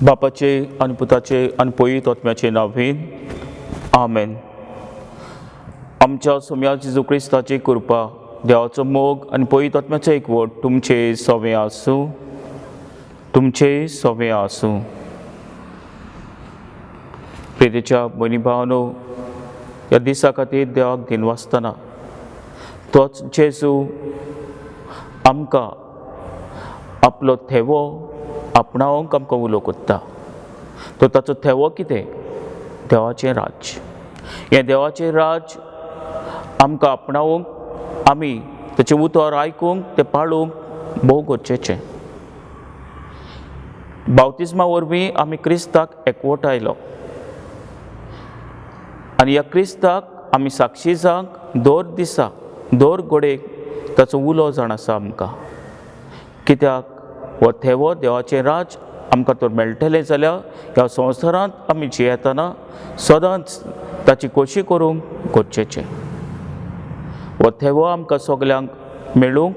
बापाचे आनी पुताचे आनी पवित्र आत्म्याचे नांवान आमेन. आमच्या सोम्या जेजू क्रिस्ताची कृपा, देवाचो मोग आनी पवित्र आत्म्याचो एकवट तुमचे सवे आसूं, तुमचे सवे आसूं. प्रितीच्या भयणी भावानो, ह्या दिसा खातीर देवाक दिनवासतना तोच जेजू आमकां आपलो थेवो आपणावंक आमकां उलो कोत्ता. तो ताचो थेवो कितें? देवाचें राज्य. हें देवाचें राज्य आमकां आपणावंक, आमी ताचें उतर आयकूंक, तें पाळूंक भोव गरजेचें. बावतिज्मा वरवीं आमी क्रिस्ताक एकवट आयलो आनी ह्या क्रिस्ताक आमी साक्षी जावंक दर दिसा दर घडयेक ताचो उलो जाण आसा आमकां. कित्याक हो थेवो देवाचें राज्य आमकां तर मेळटलें जाल्यार ह्या संवसारांत आमी जियेतना सदांच ताची खोशी करूंक गरजेचें. हो थेवो आमकां सगल्यांक मेळूंक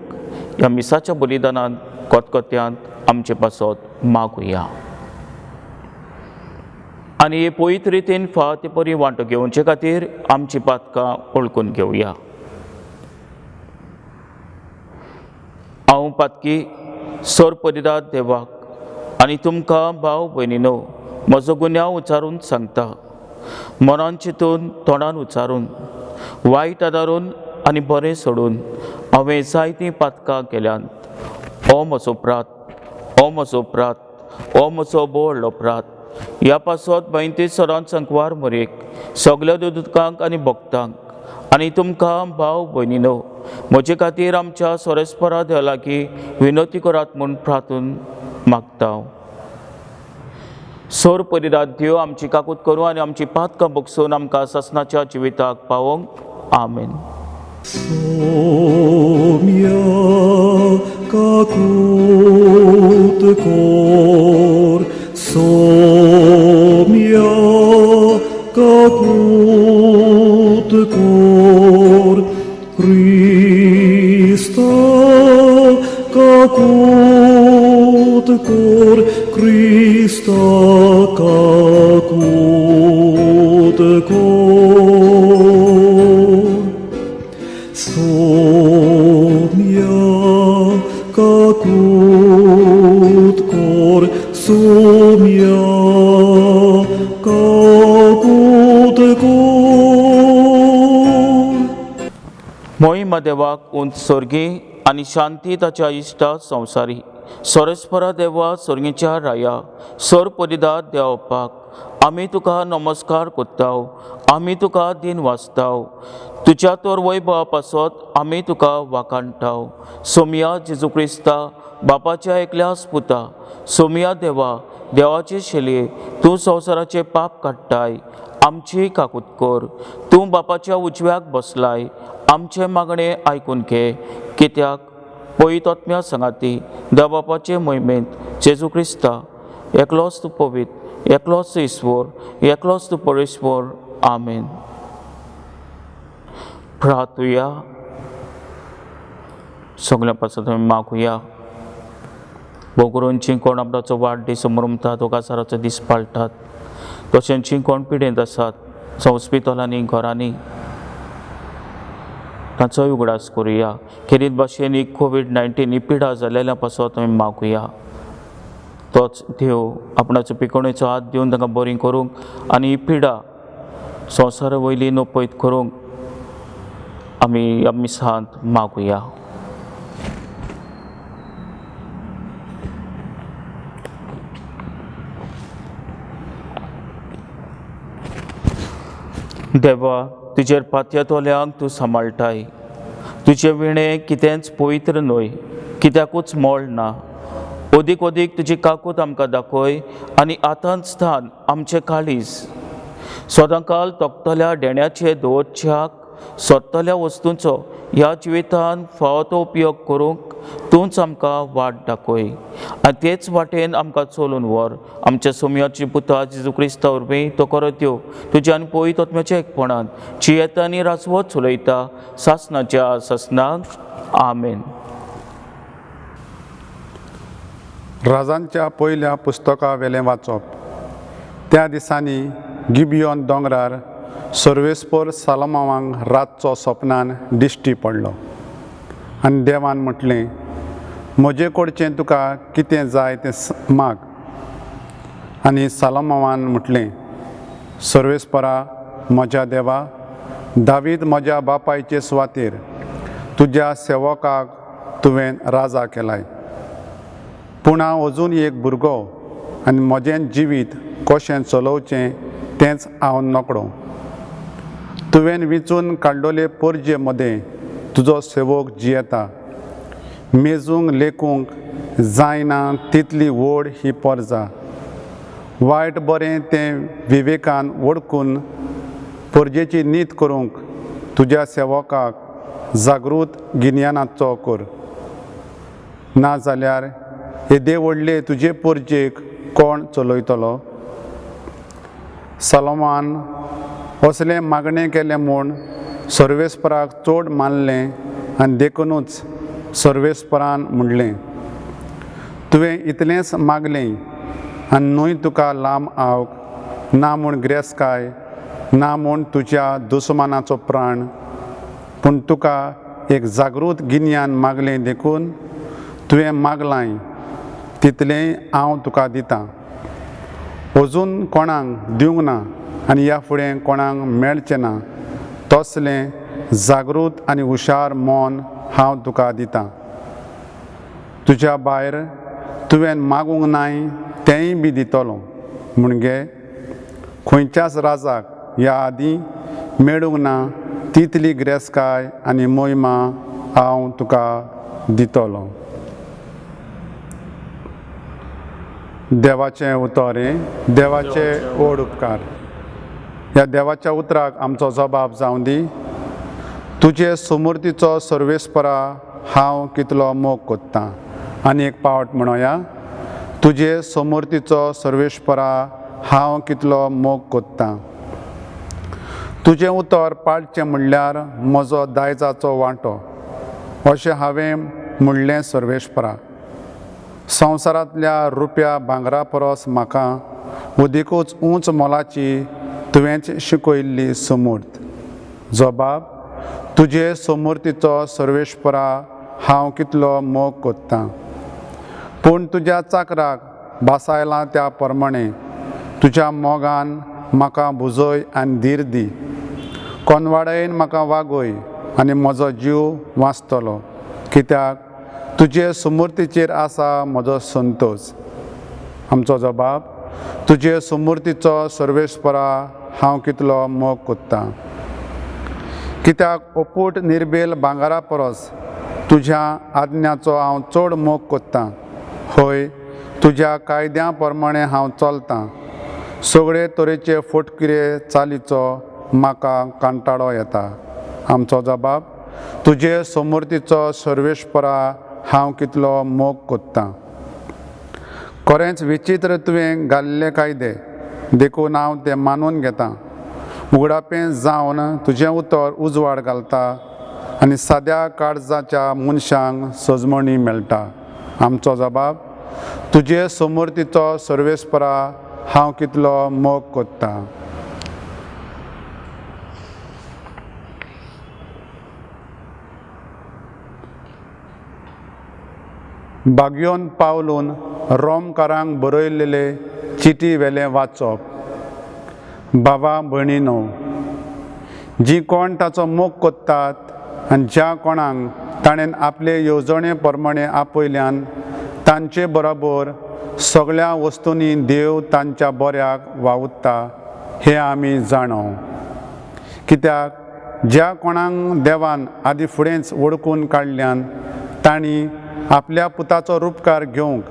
ह्या मिसाच्या बलिदानान कोतकोत्यांत आमचे पासत मागुया आनी हे पवित्र रितीन फाव ते परी वांटो घेवचे खातीर आमची पातकां वळखून घेवया. हांव पातकी सोर परिदाद देवाक आनी तुमकां भाव भयणीनो म्हजो गुन्यांव उच्चारून सांगता. मनान चिंतून, तोंडान उच्चारून, वायट आदारून आनी बरें सोडून हांवें जायतीं पातकां केल्यांत. हो म्हजो प्रात, हो म्हजो प्रात, हो म्हजो व्हडलो प्रात. ह्या पासत भयंती सदांच संकवार मरेक सगल्या दुदकांक आनी भक्तांक आनी तुमकां भाव भयणीनो म्हजे खातीर आमच्या सोरेस्परा देवा लागीं विनवती करात म्हूण प्रार्थून मागता. सोर परिदाद देव आमची काकूत करूं आनी आमची पातकां बगसून आमकां सासणाच्या जिविताक पावोवंक. आमेन. Somia kakut kor, somia kakut kor, Krista kakut kor, Krista kakut kor. Somia kakut kor, somia kakut kor. मोहिमा देवाक उंच स्वर्गी आनी शांती ताच्या इश्टा संवसारी. सोरेस्परा देवा, सोर्गीच्या राया, सोर परिदाद देवपाक आमी तुका नमस्कार कोत्ताव, आमी तुका दिन वाचताव. तुज्या तोर वैभवा पासत आमी तुका वाखाणटाव. सोमया जेजू क्रिस्ता, बापाच्या एकल्याच पुता, सोमया देवा, देवाचे शेलये, तूं संवसाराचे पाप काडटाय, आमची काकूत कर. तूं बापाच्या उजव्याक बसलाय, आमचे मागणे आयकून घे. कित्याक पवित्र आत्म्या सांगाती देव बापाचे मोहिमेंत जेजू क्रिस्ता एकलोच तूं पवित्र, एकलोच तूं ईश्वर, एकलोच तूं परमेश्वर. आमेन. प्रार्थुया. सगळ्या पासत आमी मागुया. बोगरूंची कोण आपणाचो वाडदीस समरमतात, ओगासाराचो दीस पाळटात, तशेंच जीं कोण पिडेंत आसात हॉस्पिटलांनी, घरांनी, तांचोय उगडास करुया. खेरीत भाशेन ही कोवीड-19 ही पिडा जालेल्या पासत आमी मागुया. तोच देव आपणाचो पिकोणेचो हात दिवन तांकां बरी करूंक आनी ही पिडा संवसारा वयली नपयत करूंक आमी ह्या मिसांत मागुया. देवा, तुजेर पातयेतल्यांक तूं सांबाळटाय. तुजे विणें कितेंच पवित्र न्हय, कित्याकूच मोल ना. अदीक अदीक तुजी काकूत आमकां दाखय आनी आतांच स्थान आमचें काळीज सदांकाल तोखतल्या देण्याचे दवरच्याक सोदतल्या वस्तूंचो ह्या जिवितान फावो तो उपयोग करूंक तूंच आमकां वाट दाखय आनी तेच वाटेन आमकां चलून व्हर. आमच्या सोमयाची पुता जेजू क्रिस्ता वरवीं तो करत यो तुज्या आनी पवित्र आत्म्याच्या एकपणान जियेता आनी राजवत चलयता सासनाच्या सासनाक. आमेन. राजांच्या पयल्या पुस्तका वेलें वाचप. त्या दिसांनी गिबियोन दोंगरार सर्वेस्पर सालोमावांक रातचो सपनान दिश्टी पडलो आनी देवान म्हटलें, म्हजे कडचें तुका कितें जाय तें माग. आनी सालोमावान म्हटलें, सर्वेस्परा म्हज्या देवा, दावीद म्हज्या बापायचे सुवातेर तुज्या सेवकाक तुवें राजा केलाय, पूण हांव अजून एक भुरगो आनी म्हजें जिवीत कशें चलोवचें तेंच हांव नकळो. तुवें विंचून काडलोले परजे मदें तुजो सेवक जियेता. मेजूंक लेखूंक जायना तितली व्हड ही परजा. वायट बरें तें विवेकान वळखून परजेची नीत करूंक तुज्या सेवकाक जागृत गिन्यानाचो कर, ना जाल्यार येदे व्हडले तुजे परजेक कोण चलयतलो? सलोमान असलें मागणें केलें म्हूण सर्वेस्पराक चड मानलें आनी देखुनूच सर्वेस्परान म्हणलें, तुवें इतलेंच मागलें आनी न्हय तुका लांब आवक ना म्हूण गिरेस्तकाय ना म्हूण तुज्या दुस्मानाचो प्राण, पूण तुका एक जागृत गिन्यान मागलें देखून तुवें मागलांय तितलेंय हांव तुका दितां. अजून कोणाक दिवंक ना आनी ह्या फुडें कोणाक मेळचें ना तसलें जागृत आनी हुशार मन हांव तुका दितां. तुज्या भायर तुवें मागूंक नाय तेंय बी दितलो, म्हणगे खंयच्याच राजाक ह्या आदीं मेळूंक ना तितली गिरेस्तकाय आनी मोहिमा हांव तुका दितलो. देवाचें उतर हें, देवाचे व्हड उपकार. ह्या देवाच्या उतराक आमचो जबाब जावं दी. तुजे सुमूर्तीचो सर्वेस्परा हांव कितलो मोग कोत्तां. आनी एक पावट म्हणोया, तुजे समूर्तीचो सर्वेस्परा हांव कितलो मोग कोत्तां. तुजें उतर पाळचें म्हणल्यार म्हजो दायजाचो वांटो अशें हांवें म्हणलें सर्वेस्परा. संवसारांतल्या रुपया भांगरा परस म्हाका अदिकूच उंच मोलाची तुवेंच शिकयल्ली समूर्त. जबाब, तुजे समूर्तीचो सर्वेस्परा हांव कितलो मोग कोत्तां. पूण तुज्या चाकराक भासायलां त्या प्रमाणे तुज्या मोगान म्हाका भुजय आनी धीर दी. कोनवाडयन म्हाका वागय आनी म्हजो जीव वाचतलो, कित्याक तुजे सुमूर्तीचेर आसा म्हजो संतोश. आमचो जबाब, तुजे सुमूर्तीचो सर्वेस्परा हांव कितलो मोग कोत्तां. कित्याक अपूट निर्बेल भांगरा परस तुज्या आज्ञाचो हांव चड मोग कोत्तां. हय, तुज्या कायद्या प्रमाणे हांव चलतां. सगळे तरेचे फटकिरे चालीचो म्हाका कंटाळो येता. आमचो जबाब, तुजे समूर्तीचो सर्वेस्परा हांव कितलो मोग कोत्तां. खरेंच विचित्र तुवें घाल्ले कायदे, देखून हांव ते मानून घेतां. उगडापें जावन तुजें उतर उजवाड घालता आनी साद्या काळजाच्या मनशांक सजमणी मेळटा. आमचो जबाब, तुजे समर्थीचो सर्वेस्परा हांव कितलो मोग कोत्ता. बागयोन पावलून रोमकारांक बरयल्ले चिटी वेलें वाचप. बाबा भयणीनो, जी कोण ताचो मोग कोत्तात आनी ज्या कोणाक ताणें आपले येवजणे प्रमाणे आपयल्यान तांचे बरोबर सगळ्या वस्तूंनी देव तांच्या बऱ्याक वावुरता हें आमी जाणो. कित्याक ज्या कोणाक देवान आदी फुडेंच वळखून काडल्यान तांणी आपल्या पुताचो रुपकार घेवंक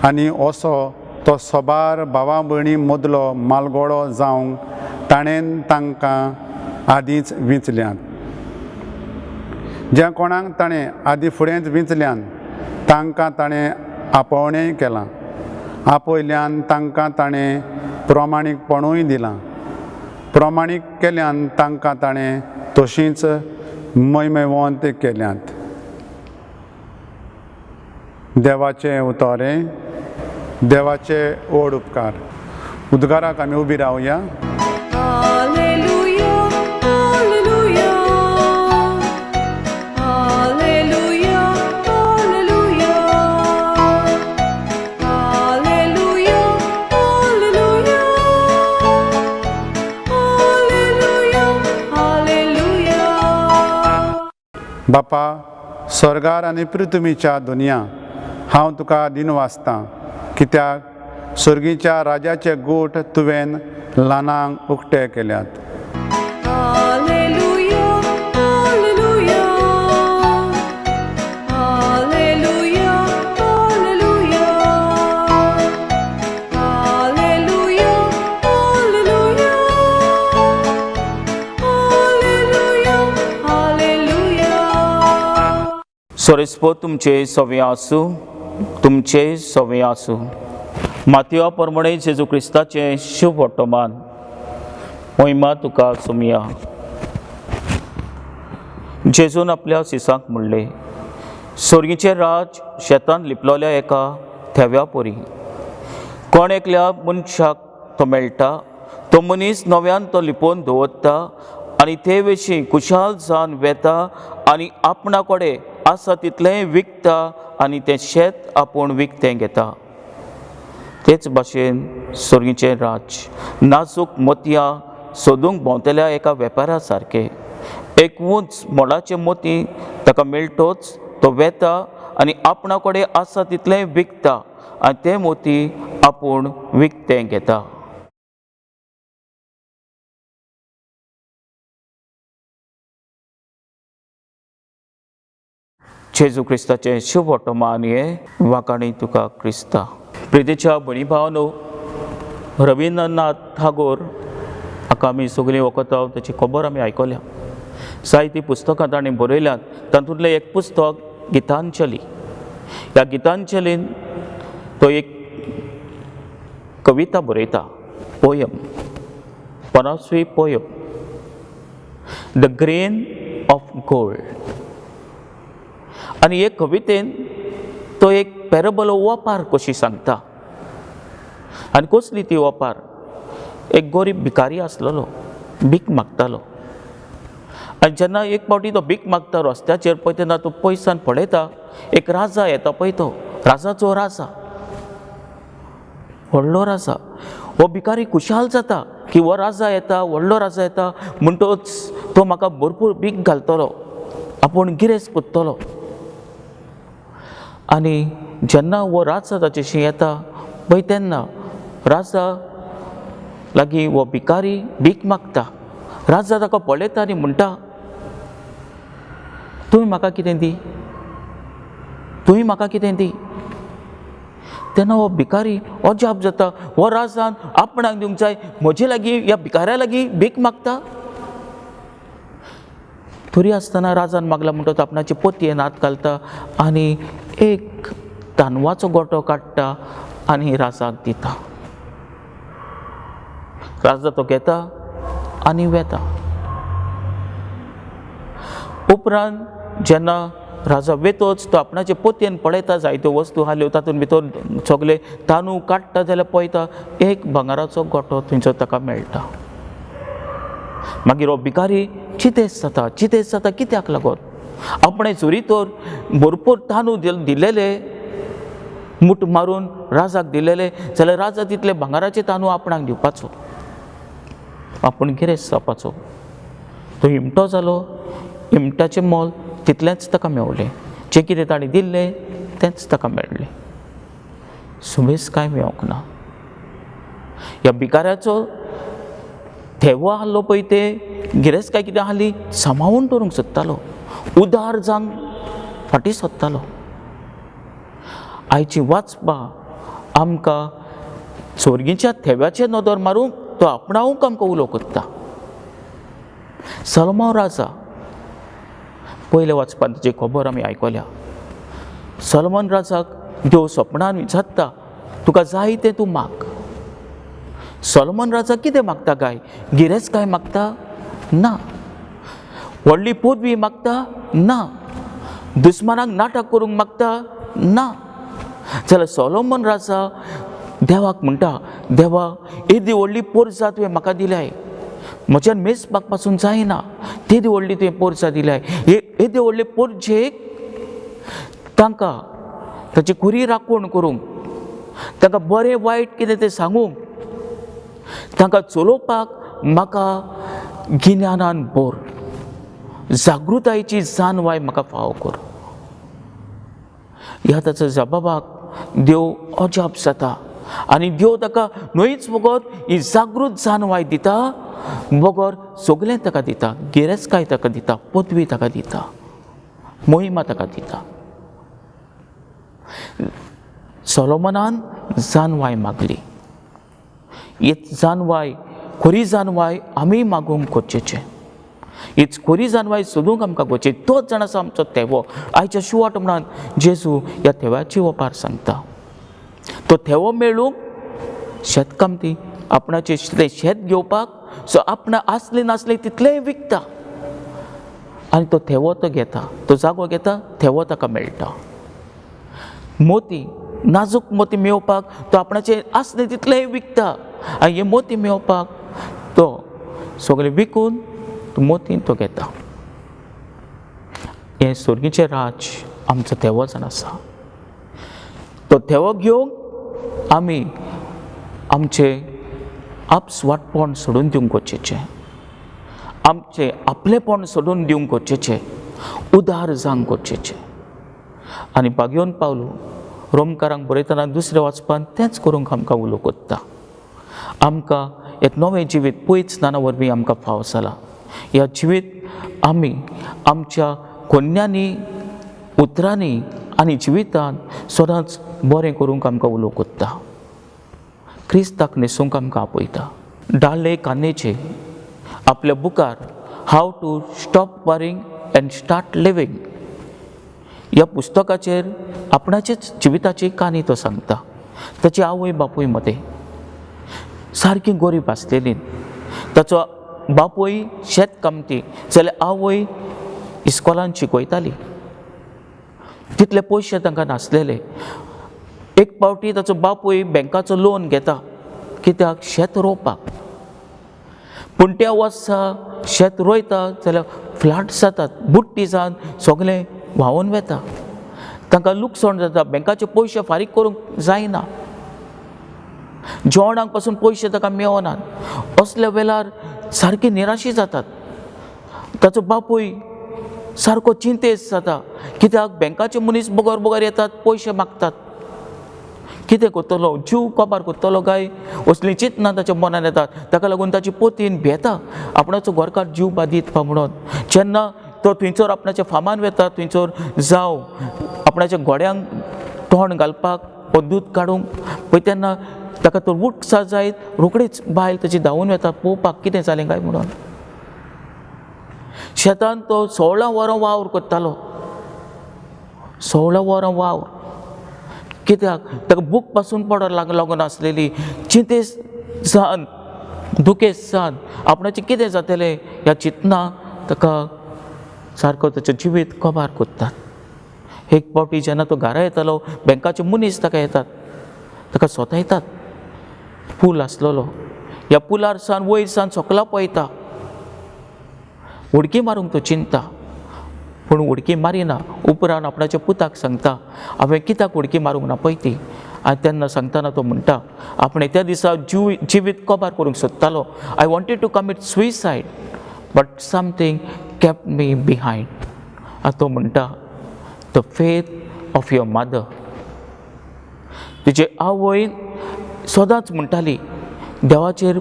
आनी असो तो सोबार भावा भयणी मदलो मालगोडो जावंक ताणें तांकां आदींच विंचल्यात. ज्या कोणाक ताणें आदी फुडेंच विंचल्यान तांकां ताणें आपोवणेंय केलां, आपयल्यान तांकां ताणें प्रमाणीकपणूय दिलां, प्रमाणीक केल्यान तांकां ताणें तशींच मयमेवंत केल्यात. देवाचें उतरें, देवाचे व्हड उपकार. उद्गाराक आमी उबी रावया. Alleluia, alleluia, alleluia, alleluia, alleluia, alleluia, alleluia, alleluia. बापा, स्वर्गार आनी पृथ्वीच्या दुनिया हांव तुका दिनवासतां, कित्याक स्वर्गीच्या राजाचे गोठ तुवें ल्हानांक उक्ते केल्यात. Alleluia, alleluia, alleluia, alleluia, alleluia, alleluia, alleluia, alleluia. सोरेस्पो तुमचे सवे आसूं, तुमचे सवे आसूं. मातयो प्रमाणे जेजू क्रिस्ताचें शुभ वर्तमान. मोहिमा तुका सुमया. जेजून आपल्या सिसांक म्हणलें, सोर्गीचें राज शेतान लिपलोल्या एका थेव्या पोरी. कोण एकल्या मनशाक तो मेळटा, तो मनीस नव्यान तो लिपोवन दवरता आनी ते विशीं खुशाल जावन वेता आनी आपणा कडेन आसा तितलेंय विकता आनी तें शेत आपूण विकतें घेता. तेच भाशेन सोर्गीचें राज नाजूक मोतयां सोदूंक भोंवतल्या एका वेपारा सारकें. एक उंच मोलाचें मोती ताका मेळटोच तो वेता आनी आपणा कडेन आसा तितलेंय विकता आनी तें मोती आपूण विकतें घेता. जेजू क्रिस्ताचें शुभ वर्तमान हें. वाखाणी तुका क्रिस्ता. प्रितीच्या भयणी भावानो, रविंद्रनाथ टागोर हाका आमी सगळीं वखदां ताची खबर आमी आयकल्या. जायतीं पुस्तकां ताणें बरयल्यांत. तातूंतलें एक पुस्तक गितांजली. ह्या गितांजलीन तो एक कविता बरयता, poem, परासवी poem, the grain of gold. आनी हे कवितेन तो एक पॅरेबल ओपार कशी सांगता. आनी कसली ती ओपार? एक गरीब भिकारी आसलेलो, भीक मागतालो. आनी जेन्ना एक फावटी तो भीक मागता रस्त्याचेर पळय तेन्ना तो पयसान पळयता एक राजा येता पळय, तो राजाचो राजा, व्हडलो राजा. हो भिकारी खुशाल जाता की हो राजा येता, व्हडलो राजा येता म्हणटच तो म्हाका भरपूर भीक घालतलो, आपूण गिरेस्त कोत्तलो. आनी जेन्ना हो राजा ताचेशी येता पळय तेन्ना राजा लागीं हो भिकारी भीक मागता. राजा ताका पळयता आनी म्हणटा, तुवें म्हाका कितें दी, तुवें म्हाका कितें दी. तेन्ना हो भिकारी अजाप जाता, हो राजान आपणाक दिवंक जाय, म्हजे लागीं ह्या भिकाऱ्या लागीं भीक मागता. तरी आसतना राजान मागला म्हणटा तो आपणाचे पोतयेन हात घालता आनी एक तांदवाचो गोटो काडटा आनी राजाक दिता. राजा तो घेता आनी वेता. उपरांत जेन्ना राजा वेतोच तो आपणाचे पोतयेन पळयता, जायत्यो वस्तू आहल्यो, तातूंत भितर सगळे तांदूळ काडटा जाल्यार पळयता एक भांगराचो गोटो थंयचो ताका मेळटा. मागीर हो भिकारी चिंतेस्त जाता, चिंतेस्त जाता कित्याक लागून आपणें चोरी तर भरपूर तांदूळ दिलेले, मुठ मारून राजाक दिलेले, जाल्यार राजा तितले भांगराचे तांदूळ आपणाक दिवपाचो, आपूण गिरेस्त जावपाचो. तो हिमटो जालो, हिमट्याचें मोल तितलेंच ताका मेवलें, जें कितें ताणें दिल्लें तेंच ताका मेळ्ळें, सुबेज कांय मेवंक ना. ह्या भिकाऱ्याचो थेवो आहलो पळय, ते गिरेस्तकाय कितें आहली सांबाळून दवरूंक सोदतालो, उदार जावंक फाटीं सोदतालो. आयची वाचपा आमकां सोर्गीच्या थेव्याचे नदर मारूंक तो आपणावूंक आमकां उलो करता. सलोमो राजा, पयले वाचपान ताची खबर आमी आयकल्या. सलोमन राजाक देव सपनान विचारता, तुका जाय तें तूं माग. सलोमन राजा कितें मागता काय? गिरेस्तकाय मागता? ना. व्हडली पदवी मागता? ना. दुस्मानाक नाटक करूंक मागता? ना. जाल्यार सोलोमन राजा देवाक म्हणटा, देवा येदी व्हडली पोरसा तुवें म्हाका दिल्याय, म्हज्यान मेजपाक पासून जायना, तेदी व्हडली तुवें पोरसा दिल्याय. येदे व्हडले पोरजेक तांकां ताची खुरी राखण करूंक, तांकां बरें वायट कितें तें सांगूंक, तांकां चलोवपाक म्हाका गिन्यानान भर, जागृतायेची जाणवाय म्हाका फावो कर. ह्या ताच्या जबाबाक देव अजाप जाता आनी देव ताका न्हयच फकत ही जागृत जाणवाय दिता, बगर सगळें ताका दिता, गिरेस्तकाय ताका दिता, पदवी ताका दिता, मोहिमा ताका दिता. सोलोमनान जाणवाय मागली. ही जाणवाय, खरी जाणवाय आमी मागूंक गरजेचें, हीच खरी जाणवाय सोदूंक आमकां गरजेची. तोच जाण आसा आमचो थेवो. आयच्या शुवाट म्हणान जेजू ह्या थेव्याची ओपार सांगता. तो थेवो मेळूंक शेतकामती आपणाचें तें शेत घेवपाक सो आपणा आसलें नासलें तितलेंय विकता आनी तो थेवो तो घेता, तो जागो घेता, थेवो ताका मेळटा. मोती, नाजूक मोती मेळोवपाक तो आपणाचें आसलें तितलेंय विकता आनी हे मोती मेळोवपाक तो सगळें विकून तो मोती तो घेता. हें सोर्गीचें राज आमचो थेवो जावन आसा. तो थेवो घेवंक आमी आमचें आपस्वाटपण सोडून दिवंक गरजेचें, आमचें आपलेपण सोडून दिवंक गरजेचें, उदार जावंक गरजेचें. आनी बागयोन पावलो रोमकारांक बरयतना दुसऱ्या वाचपान तेंच करूंक आमकां उलो करता. आमकां एक नवें जिवीत पयच स्नाना वरवीं आमकां फावो जालां. ह्या जिवीत आमी आमच्या कोन्यांनी, उतरांनी आनी जिवितान सदांच बरें करूंक आमकां उलो करता. क्रिस्ताक न्हेसूंक आमकां आपयता. डाले कान्नेचे आपल्या बुकार how to stop worrying and start living ह्या पुस्तकाचेर आपणाचेच जिविताची काणी तो सांगता. ताची आवय बापूय मदें सारकी गरीब आसलेली. ताचो बापूय शेतकामती जाल्यार आवय इस्कॉलान शिकयताली. तितले पयशे तांकां नासलेले. एक पावटी ताचो बापूय बँकाचो लोन घेता, कित्याक? शेत रोवपाक. पूण त्या वर्सा शेत रोयता जाल्यार फ्लड जातात, बुडटी जावन सगळें व्हांवून वता, तांकां लुकसाण जाता, बँकाचे पयशे फारीक करूंक जायना, जेवणाक पासून पयशे ताका मेळनात. असल्या वेळार सारकी निराशी जातात. ताचो बापूय सारको चिंतेस्त जाता, कित्याक बँकाचे मनीस बगर बगर येतात, पयशे मागतात. कितें करतलो, जीव काबार करतलो काय असलीं चिंतनां ताच्या मनान येतात. ताका लागून ताची पोतीन भियेता आपणाचो घरकार जीव बादीत पा म्हणून. जेन्ना तो थंयसर आपणाच्या फामान वता, थंयसर जावं आपणाच्या घोड्यांक तोंड घालपाक वो दूद काडूंक पळय, तेन्ना ताका तो उठसा जायत रोखडीच बायल ताची धांवून वता पळोवपाक कितें जालें काय म्हणून. शेतान तो 16 वरां वावर करतालो, 16 वरां वावर, कित्याक ताका भूक पासून पडोंक लागून आसलेली. चिंतेस्त जावन दुखेस्त जावन आपणाचें कितें जातलें ह्या चिंतना ताका सारको ताचें जिवीत कबार कोत्तात. एक पावटी जेन्ना तो घरा येतालो बँकाचे मनीस ताका येतात, ताका सोतायतात. पूल आसलेलो, ह्या पुलार सान वयर सान सकला पळयता, उडकी मारूंक तो चिंता, पूण उडकी मारिना. उपरांत आपणाच्या पुताक सांगता, हांवें कित्याक उडकी मारूंक ना पळय ती. आनी तेन्ना सांगतना तो म्हणटा, आपणें त्या दिसा जिवीत कबार करूंक सोदतालो. I wanted to commit suicide but something kept me behind. आनी तो म्हणटा, the faith of your mother. तिचे आवयन सदांच म्हणटाली, देवाचेर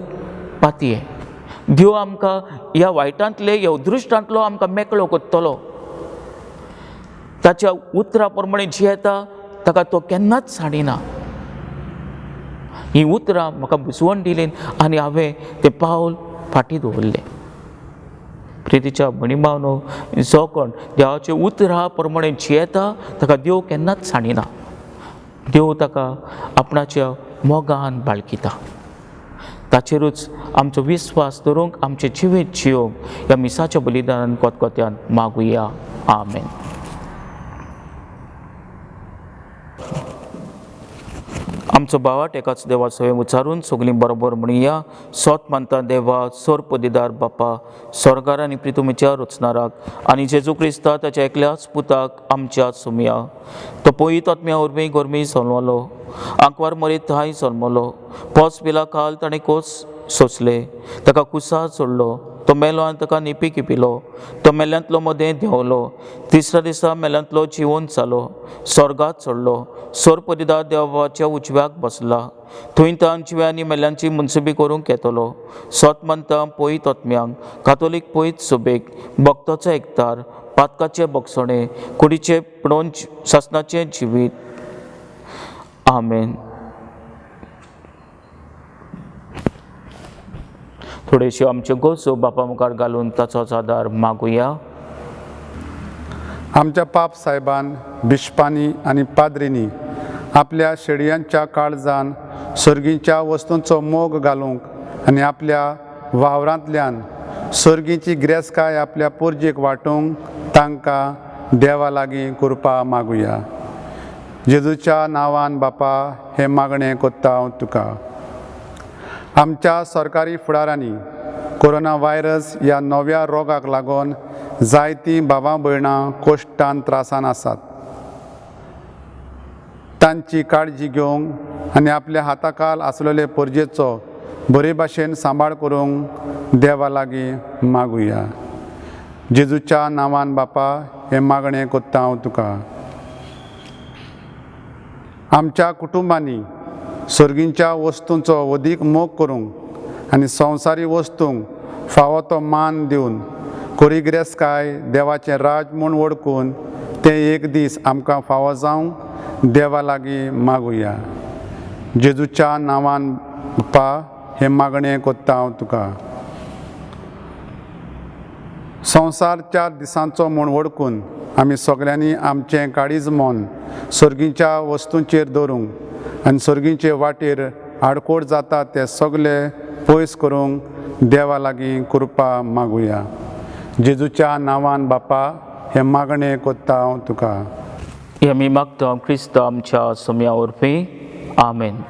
पातये, देव आमकां ह्या वायटांतले ह्या अदृश्टांतलो आमकां मेकळो करतलो. ताच्या उतरा प्रमाणे जियेता ताका तो केन्नाच सांडिना. हीं उतरां म्हाका बुजवण दिली आनी हांवें तें पावल फाटीं दवरलें. प्रितीच्या भयणी भावनो, जो कोण देवाच्या उतरा प्रमाणे जियेता ताका देव केन्नाच सांडिना. देव ताका आपणाच्या मोगान बाळगिता. ताचेरूच आमचो विस्वास दवरूंक आमचें जिवीत जियोवंक ह्या मिसाच्या बलिदानान कोतकोत्यान मागुया. आमेन. आमचो भावाट एकाच देवा सवय उच्चारून सगळीं बरोबर म्हणया. सोत मानता देवा सोर्प दिदार बापा, स्वर्गार आनी प्रितुमीच्या रचणाराक आनी जेजू क्रिस्ता ताच्या एकल्याच पुताक आमच्या सुमया, तो पयत आत्म्या वरवीं गोरमी जल्मलो, आंकवार मरीत थांय जल्मलो, पोस पिला काल ताणें कोस सोंसले, ताका कुसा सोडलो, तो मेलो आनी ताका निपी किपिलो, तो मेल्यांतलो मदें देंवलो, तिसऱ्या दिसा मेल्यांतलो जिवन जालो, स्वर्गात चडलो, सोरपदिदा देवाच्या उजव्याक बसला, थंय तान जिव्या आनी मेल्यांची मुनसुबी करूंक येतलो. सोत मानता पयत आत्म्यांक, कातोलीक पयत सुबेक, भक्ताचो एकतार, पातकाचे बक्षणे, कुडीचे पणोवन सासनाचें जिवीत. आमेन. थोडेश्यो आमच्यो गरजो बापा मुखार घालून ताचोच आदार मागुया. आमच्या पाप सायबान, बिश्पांनी आनी पाद्रींनी आपल्या शेडयांच्या काळजान सर्गीच्या वस्तूंचो मोग घालूंक आनी आपल्या वावरांतल्यान सर्गीची गिरेस्तकाय आपल्या पोरजेक वांटूंक तांकां देवा लागीं कृपा मागुया. जेजूच्या नांवान बापा हें मागणें कोत्ता हांव तुका. आमच्या सरकारी फुडारांनी कोरोना व्हायरस ह्या नव्या रोगाक लागून जायतीं भावां भयणां कोश्टान त्रासान आसात. तांची काळजी घेवंक आनी आपल्या हाताखाल आसलेले परजेचो बरे भाशेन सांबाळ करूंक देवा लागीं मागुया. जेजूच्या नांवान बापा हें मागणें कोत्ता हांव तुका. आमच्या कुटुंबांनी सर्गींच्या वस्तूंचो अदीक मोग करूंक आनी संवसारी वस्तूंक फावो तो मान दिवन कोरी गिरेस्तकाय देवाचें राज म्हूण वळखून तें एक दीस आमकां फावो जावंक देवा लागीं मागुया. जेजूच्या नांवान बापा हें मागणें कोत्ता हांव तुका. संवसार चार दिसांचो म्हूण वळखून आमी सगल्यांनी आमचें काळीज मन सर्गीच्या वस्तूंचेर दवरूंक आनी सर्गीचे वाटेर आडकोड जाता ते सगळे पयस करूंक देवा लागीं कृपा मागुया. जेजूच्या नांवान बापा हें मागणें कोत्ता हांव तुका. हे आमी मागता क्रिस्त आमच्या सोम्या वरवीं. आमेन.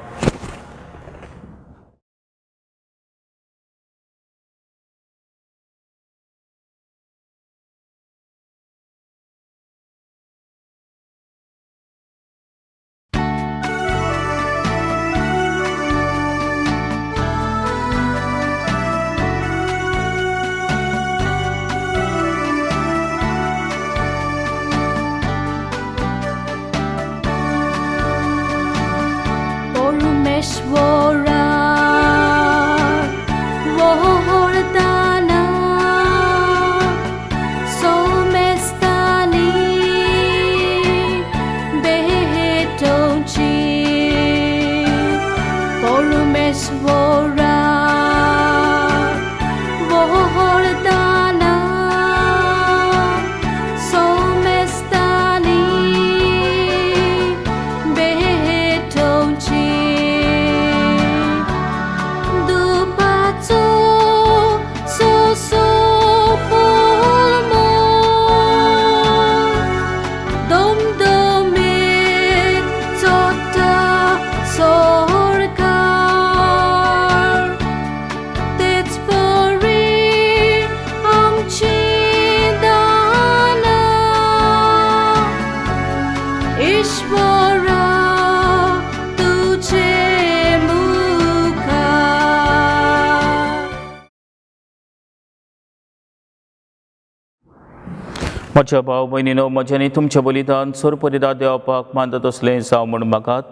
Por म्हज्या भाव भयणीनो, म्हज्यानी तुमचें बलिदान सोरपरिदा देवपाक मानता तसलें जावं म्हूण मागात.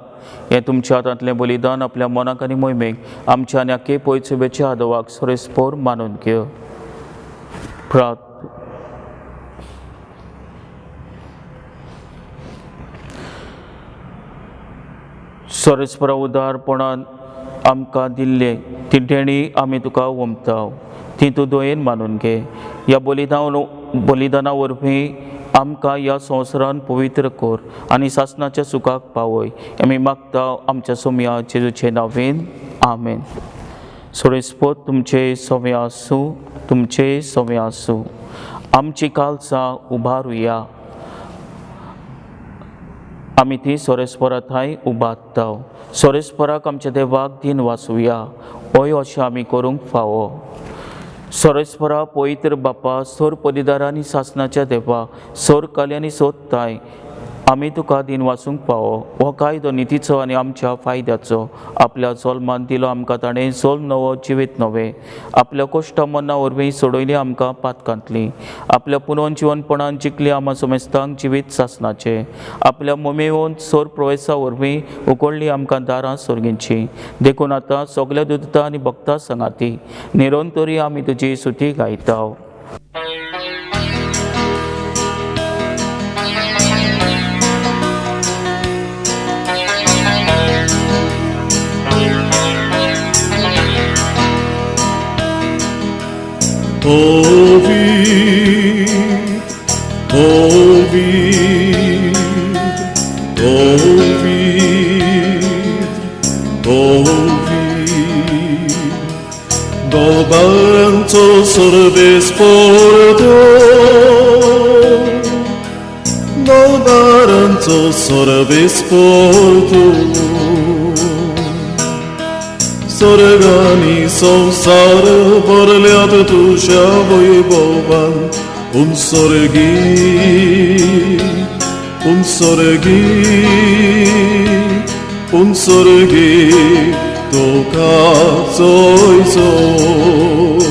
हें तुमच्या हातांतलें बलिदान आपल्या मनाक आनी मोहिमेक आमच्या आनी आखे पयसुबेच्या आदोवाक सोरेस्पोर मानून घेव. प्रात सोरेस्परा उदारपणान आमकां दिल्ले ती देणी आमी तुका ओंपता, ती तूं दयेन मानून घे. ह्या बलिदाना वरवीं आमकां ह्या संवसारान पवित्र कर आनी सासणाच्या सुखाक पावय. आमी मागता आमच्या सोम्या जेजूचे नांवेन, आमेन. सोरेस्पोत तुमचे सवे आसूं, तुमचे सवे आसूं. आमची कालसां उबारुया, आमी ती सोरेस्परा थांय उबारता. सोरेस्पराक आमच्या देवाक दिन वाचुया, हय अशें आमी करूंक फावो. सोरेस्परा पवित्र बापा, सोर पदिदार आनी सासणाच्या देवा, सोर काली आनी सोदताय, आमी तुका दिन वाचूंक फावो. हो कायदो नितीचो आनी आमच्या फायद्याचो. आपल्या जोल्मान दिलो आमकां ताणें जोल्म नवो जिवीत नवें. आपल्या कोश्ट मना वरवीं सोडयली आमकां पातकांतली. आपल्या पुनोवन जिवनपणान जिखली आमा समेस्तांक जिवीत सासणाचें. आपल्या मोमेवन सोर प्रवेसा वरवीं उगडली आमकां दारां सोर्गींची. देखून आतां सगल्या दुदता आनी भक्ता सांगाती निरंतरी आमी तुजी सुती गायता. Ouvir, ouvir, ouvir, ouvir. Dobanco sorves porto, dobaranco sorves porto. स्वर्गानी संसार भरल्यात तुज्या वैभवान. उन स्वर्गी, उन स्वर्गी, उन स्वर्गी तुका जोय जोय.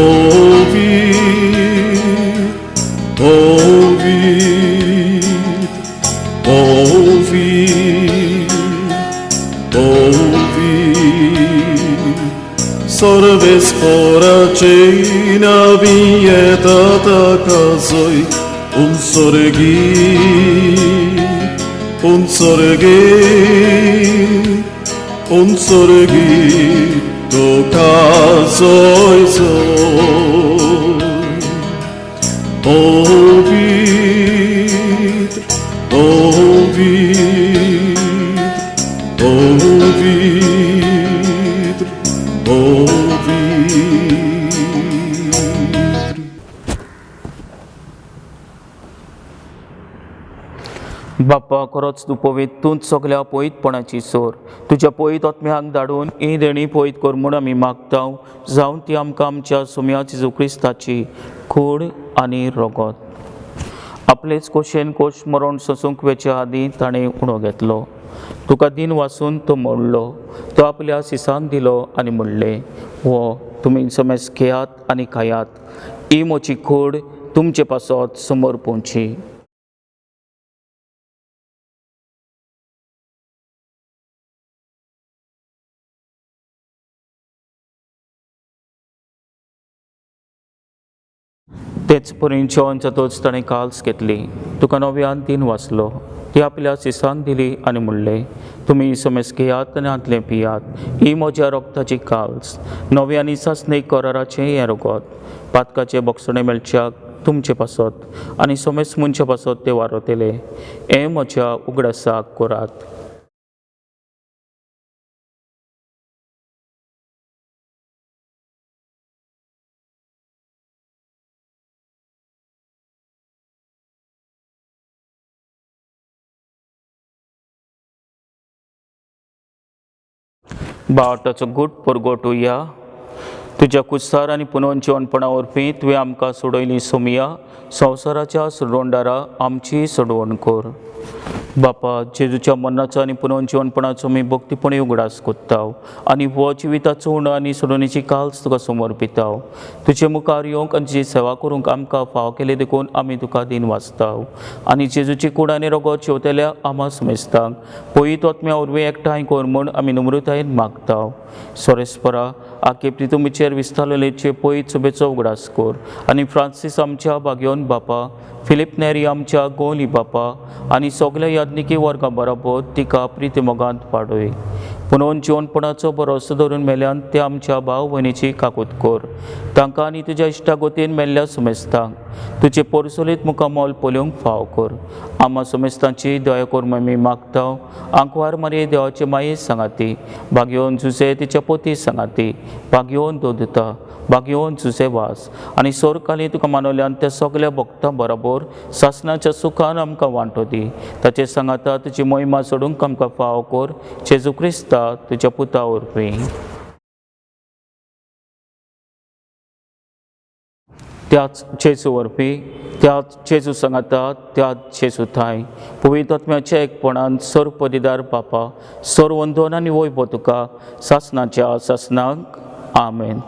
ओवीर, ओवीर, ओवीर, ouvir. Sorves poracina vieta takazoi un sorgi, un sorgi, un sorgi tokazoi zoi. Ouvir, ouvir, ouvir, ouvir. बाप्पा, खरोच तूं पवित्र, तूंच सगल्या पवित्रपणाची सोर. तुज्या पवित्र आत्म्याक धाडून ही देणी पवित्र कर म्हूण आमी मागता, जावन ती आमकां आमच्या सोम्या जेजू क्रिस्ताची कूड आनी रगत. आपलेच कोशेन कोश मरण सोसूंक वेच्या आदीं ताणें उणो घेतलो. तुका दिन वाचून तो मोडलो, तो आपल्या सिसांक दिलो आनी म्हणलें, हो तुमी समेज घेयात आनी खायात, ही म्हजी कूड तुमचे पासत समोर पोवची. तेच परी जेवण जातच ताणें काल्स घेतली, तुका नव्यान दिन वाचलो, ती आपल्या सिसांक दिली आनी म्हणलें, तुमी समेज घेयात आनी हांतलें पियात, ही म्हज्या रगताची काल्स, नव्या आनी सासणीक कराराचें हें रगत, पातकाचें बोगसणें मेळच्याक तुमचे पासत आनी समेज मनशा पासत तें वारवतलें. हें म्हज्या उगडासाक करात. बावटाचो गूट परगटुया. तुज्या कुसार आनी पुनोवन वरवीं तुवें आमकां सोडयली सोमया, संवसाराच्या सोडवणदारा आमची सोडवण कर. बापा, जेजूच्या मरणाचो आनी पुनर्जिवनपणाचो आमी भक्तीपणी उगडास कोत्ताव आनी हो जिविताचो उणो आनी सोडवणेची काल्स तुका समर्पिताव. तुजे मुखार येवंक आनी तुजी सेवा करूंक आमकां फाव केली देखून आमी तुका दिन वाचताव आनी जेजूची कूड आनी रगत शेंवतेल्या आमा समेस्तांक पयत आत्म्या वरवीं एकठांय कर म्हूण आमी नम्रतायेन मागताव. सोरेस्परा आके प्रितुमीचेर विस्तारलेचे पयत सुबेचो उगडास कर आनी फ्रांसीस आमच्या भाग्योन बापा, फिलीप नेरी आमच्या गोली बापा आनी सगल्या याज्ञिकी वर्गा बरोबर तिका प्रिती मोगांत वाडय. पुनोवन जिवनपणाचो भरोसो धरून मेल्यान ते आमच्या भाव भयणीची काकूत कर. तांकां आनी तुज्या इश्टागोतीन मेल्ल्या सुमेस्तांक तुजे पोरसोलीत मुखामोल पळोवंक फाव कर. आमा सुमेस्तांची दया कर आमी मागता. आंकवार मारये देवाचे माये सांगाती, भाग्योवन जुजे तिच्या पोती सांगाती, भाग्योवन दोदता, भाग्योवन जुजे वास आनी सोरकाली तुका मानवल्यान त्या सगल्या भक्तां बरोबर सासणाच्या सुखान आमकां वांटो दी. ताचे सांगाता तुजी मोहिमा सोडूंक आमकां फाव कर. जेजू क्रिस्ता तुज्या पुता वरवीं. त्याच जेजू वरवीं, त्याच जेजू सांगाता, त्याच जेजू थांय पवित्र आत्म्याच्या एकपणान सर्व पदिदार बापा, सर्व वंदन आनी वैभव तुका सासणाच्या सासणाक. आमेन.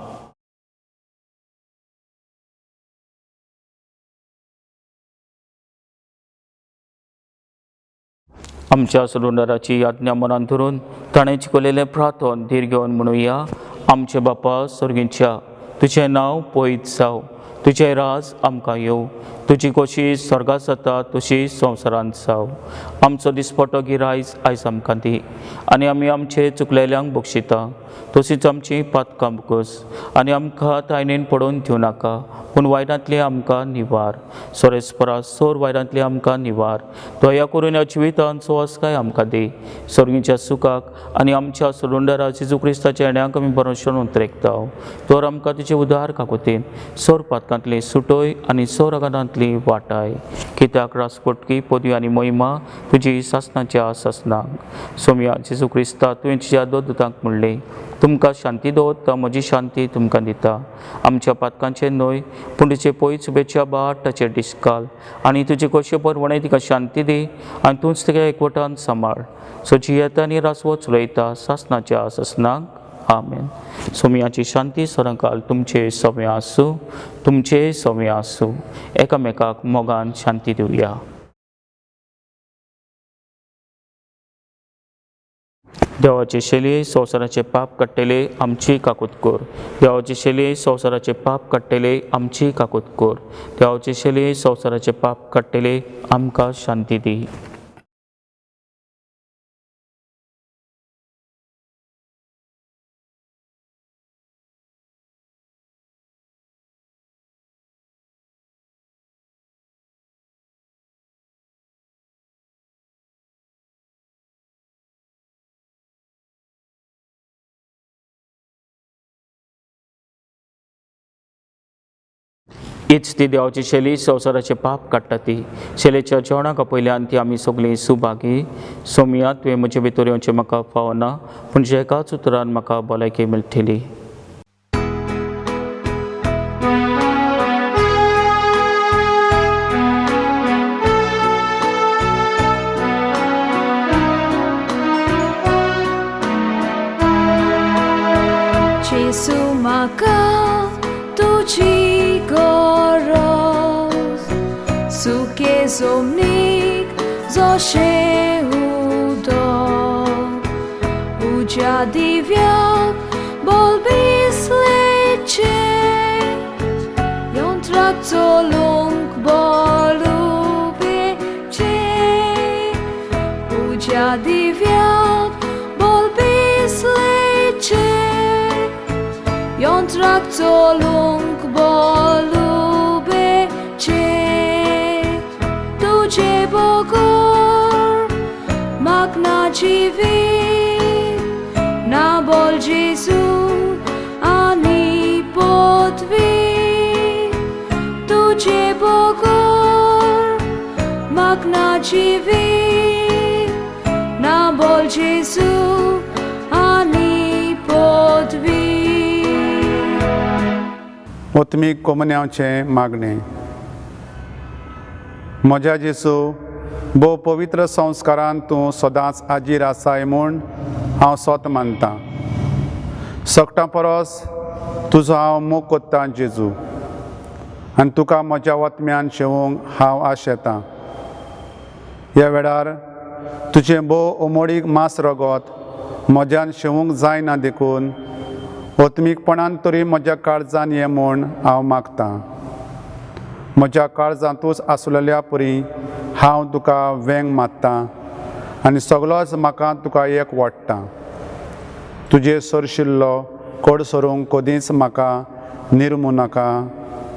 आमच्या सोडवणदाराची आज्ञा मनान धरून ताणें शिकवलेलें प्रार्थन धीर घेवन म्हणुया. आमचे बापा सर्गीच्या, तुजें नांव पयत जावं, तुजें राज आमकां येवं, तुजी कशी स्वर्गात जाता तशी संवसारांत जावं. आमचो दिसपटो गिरायज आयज आमकां दी आनी आमी आमचे चुकलेल्यांक बक्षिता तशीच आमची पातकां बकस आनी आमकां तायनेन पडोवन दिवं नाका, पूण वायटांतली आमकां निवार. सोरेस्परा सोर वायटांतली आमकां निवार. दया करून ह्या जिवितांत सुवासकाय आमकां दी. सर्गीच्या सुखाक आनी आमच्या सोडवणदारा जेजू क्रिस्ताच्या येण्याक आमी भरोश्यान उतरेकता. तर आमकां तुजे उदार काकुतीन सोर पातकांतली सुटोय आनी सोर आगांतली वाटाय. कित्याक रासपोटकी पदवी आनी मोहिमा तुजी सासणाच्या सासणाक. सोमया जेजू क्रिस्ता, तुवें तुज्या दोत म्हणलें, तुमकां शांती दवरता, म्हजी शांती तुमकां दिता. आमच्या पातकांचे न्हय पूण तुजे पयत शुभेच्छा बाट ताचेर डिस्काल आनी तुजे कशे परवणे तिका शांती दी आनी तूंच तिका एकवटान सांबाळ. सो जियेता आनी रासवो चलयता सासणाच्या सासणाक. आमेन. सोमयाची शांती सदांकाल तुमचे सव्या आसूं, तुमचे सव्या आसूं. एकामेकाक मोगान शांती दिवया. देवाचे शैली संवसाराचे पाप काडटले आमची काकूत कर. देवाचे शैली संवसाराचे पाप काडटले आमची काकूत कर. देवाचे शैली संवसाराचे पाप काडटले आमकां शांती दी. हीच ती देवाची शैली संवसाराचे पाप काडटा ती शैलेच्या जेवणाक आपयल्यान ती आमी सगळीं सुभागी. सोमया, तुवें म्हजे भितर येवचें म्हाका फावना, पूण जे एकाच उतरान म्हाका भलायकी मेळटली. जेजू म्हाका तुजी गरज, सुके जमनीक जशें उदक, उज्या दिव्याक बलबिसलेचें, यंत्राक चलूंक बलुपेचें, उज्या दिव्याक बलबिसलेचें, यंत्राक चलूंक बलुबेचें. तुजे बगर म्हाक ना जिवीत, ना बोल जेजू आनी पदवी. तुजे बगर म्हाक ना जिवीत, ना बोल जेजू आनी पदवी. ओतमीक कोमन्यांवचें मागणें. म्हज्या जेजू, भोव पवित्र संस्कारान तूं सदांच आजीर आसाय म्हूण हांव सोत मानतां. सगटां परस तुजो हांव मोग कोत्तां जेजू, आनी तुका म्हज्या वतम्यान शेवूंक हांव आशेतां. ह्या वेळार तुजें भोव उमोडीक मांस रगत म्हज्यान शेवूंक जायना देखून ओत्मीकपणान तरी म्हज्या काळजान ये म्हूण हांव मागतां. म्हज्या काळजांतूच आसलेल्या परी हांव तुका वेंग मारतां आनी सगलोच म्हाका तुका एक वाडटा. तुजे सरशिल्लो कोड सरूंक कदींच म्हाका निर्मू नाका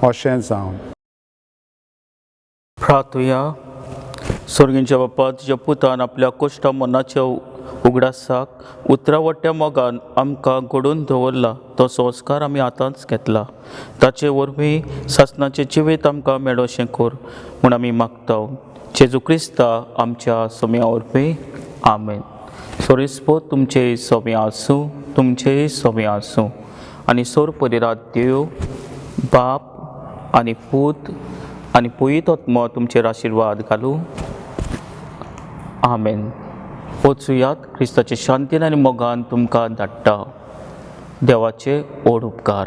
अशें जावं. प्रार्थुया. स्वर्गींच्या बापा, तुज्या पुतान आपल्या कोश्टा मनाच्या उगडासाक उतरावट्या मोगान आमकां घडोवन दवरला तो संस्कार आमी आतांच घेतला, ताचे वरवीं सासणाचें जिवीत आमकां मेळोशें कर म्हूण आमी मागता. जेजू क्रिस्ता आमच्या सोम्या वरवीं, आमेन. सोरिस्पो तुमचें सोम्या आसूं, तुमचें सोम्या आसूं आनी सोर परिरात देव बाप आनी पूत आनी पुयीत आत्मो तुमचेर आशिर्वाद घालूं. आमेन. वचुयात क्रिस्ताचे शांतीन आनी मोगान तुमकां धाडटा. देवाचे ओड उपकार.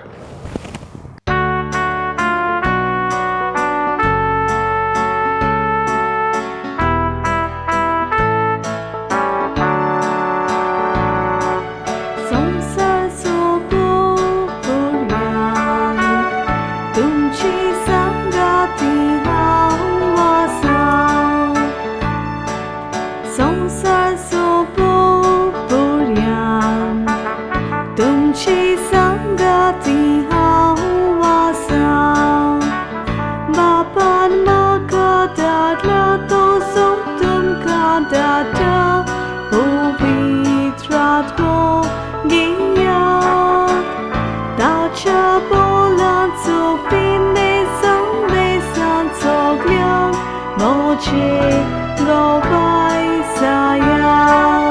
संवसारचो पोरयान तुमची सांगाती हांव आसा. संवसारचो पोरयान तुमची सांगाती हांव आसा. बापान म्हाका धाडला तसो तुमकां धाडटा पवित्र आत्मो घेयात. ताच्या बोलाचो पिंदे संदेशान सगळ्यांक म्हजे गवाय जायात.